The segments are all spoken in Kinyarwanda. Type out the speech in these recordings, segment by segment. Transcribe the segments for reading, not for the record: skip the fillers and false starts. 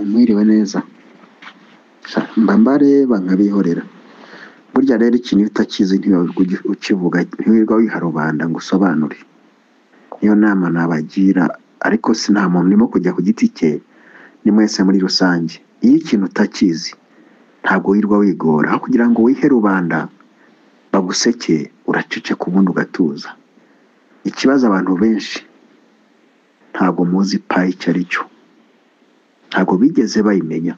Mwiriwe neza, mba mbareba nkabihorera. Burya rero ikintu iyo utakizi ntiwirirwa ukivuga, ntiwirirwa wiha rubanda ngo usobanure. Niyo nama nabagira, ariko si nta muntu urimo kujya ku giti cye, ni mwese muri rusange. Iyo ikintu utakizi ntabwo wirirwa wigora, aho kugira ngo wihe rubanda baguseke, uraceceka ubundi ugatuza. Ikibazo abantu benshi ntabwo muzi Pi icyo ari cyo, ntabwo bigeze bayimenya.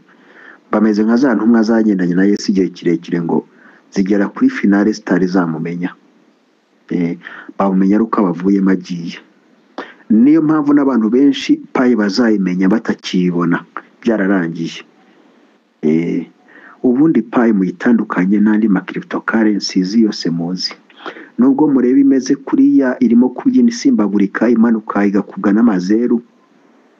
Bameze nka za ntumwa zagendanye na Yesu igihe kirekire ngo zigera kuri finale zitari zamumenya. Bamumenya ari uko abavuyemo agiye. Niyo mpamvu n'abantu benshi Pi bazayimenya batakiyibona, byararangiye. Ubundi Pi muyitandukanye n'andi ma cryptocurrencies yose muzi. Nubwo mureba imeze kuriya, irimo kubyina isimbagurika, imanuka igakubwa n'amazeru,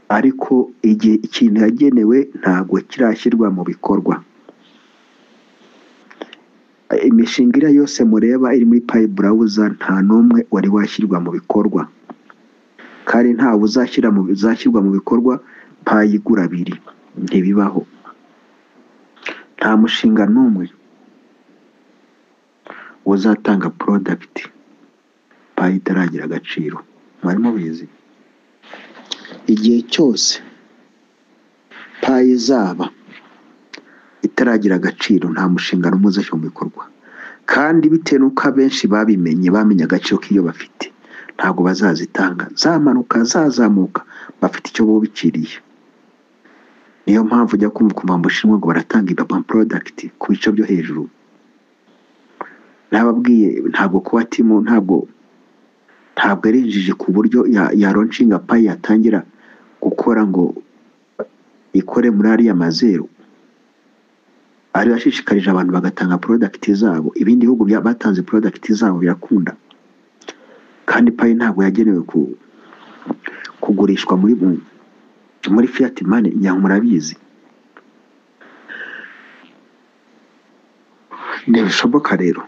ariko igihe ikintu yagenewe ntabwo kirashyirwa mu bikorwa. Imishinga iriya yose mureba iri muri Pi Browser nta n'umwe wari washyirwa mu bikorwa, kandi ntawe uzashyirwa mu bikorwa Pi igura abiri, ntibibaho. Nta mushinga n'umwe uzatanga product Pi itaragira agaciro, mwari mubizi? Igihe cyose Pi izaba itaragira agaciro nta mushinga n'umwe uzashyirwa mu bikorwa, kandi bitewe n'uko abenshi babimenye, bamenye agaciro k'iyo bafite, ntabwo bazazitanga, zamanuka zazamuka, bafite icyo bubikiriye. Niyo mpamvu ujya kumva ukumva mu Bushinwa ngo baratanga ama product ku bice byo hejuru. Nababwiye ntabwo kuba team ntabwo ari injiji ku buryo ya launchinga Pi yatangira gukora ngo ikore muri ariya mazeru. Ari yashishikarije abantu bagatanga product zabo. Ibindi bihugu batanze product zabo birakunda, kandi Pi ntabwo yagenewe kugurishwa muri fiat money, nyaho murabizi. Ntibishoboka rero.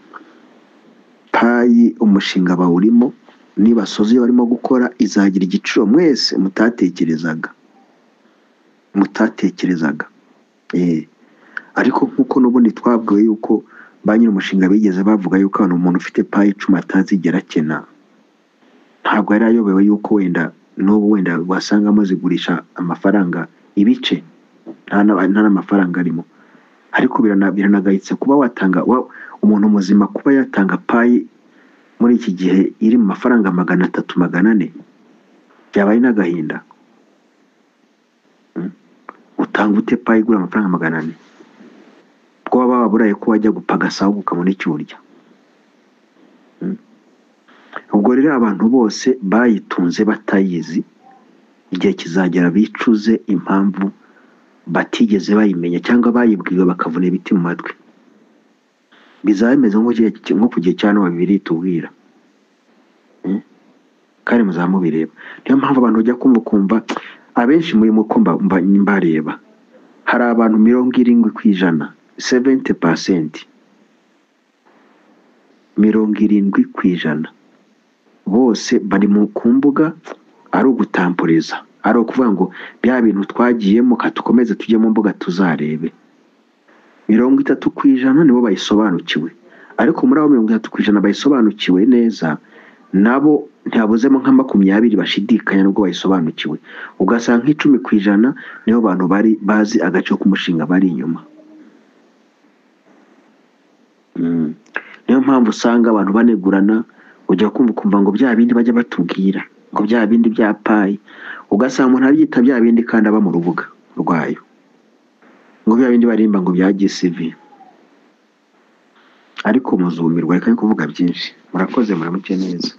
Pi umushinga bawurimo, nibasoza iyo barimo gukora izagira igiciro mwese mutatekerezaga, mutatekerezaga. Ariko nk'uko n'ubundi twabwiwe yuko ba nyir'umushinga bigeze bavuga yuko hano umuntu ufite Pi 10 atazigera akena, ntabwo yari ayobewe yuko wenda n'ubu wenda wasangamo zigurisha amafaranga ibice, nta n'amafaranga arimo. Ariko biranagayitse kuba watanga umuntu muzima kuba yatanga Pi muri iki gihe iri mu mafaranga 300 400, byabaye n'agahinda. Utanga ute Pi igura amafaranga 400? Ko waba waburaye ko wajya gupagasa ahubwo ukabona icyo urya. Ubwo rero abantu bose bayitunze batayizi, igihe kizagera bicuze impamvu batigeze bayimenya cyangwa bayibwiwe bakavuna ibiti mu matwi. Bizaba bimeze nko ku gihe cya Nowa Bibiliya itubwira. Kandi muzaba mubireba. Niyo mpamvu abantu bajya kumva ukumva abenshi muri muko mbareba, hari abantu 70%, 70%, 70% bose bari ku mbuga ari ugutampuriza, ari ukuvuga ngo bya bintu twagiyemo katukomeze tujye mu mbuga tuzarebe. 30% nibo bayisobanukiwe, ariko muri abo 30% bayisobanukiwe neza, nabo ntihabuzemo nka 20 bashidikanya nubwo bayisobanukiwe, ugasanga nk'10% nibo bantu bari bazi agaciro k'umushinga bari inyuma. Niyo mpamvu usanga abantu banegurana, ujya kumva ukumva ngo bya bindi bajya batubwira, ngo bya bindi bya Pi, ugasanga umuntu abyita bya bindi kandi aba mu rubuga rwayo, ngo bya bindi barimba ngo bya GCV. Ariko muzumirwa, reka kuvuga byinshi. Murakoze, muramuke neza.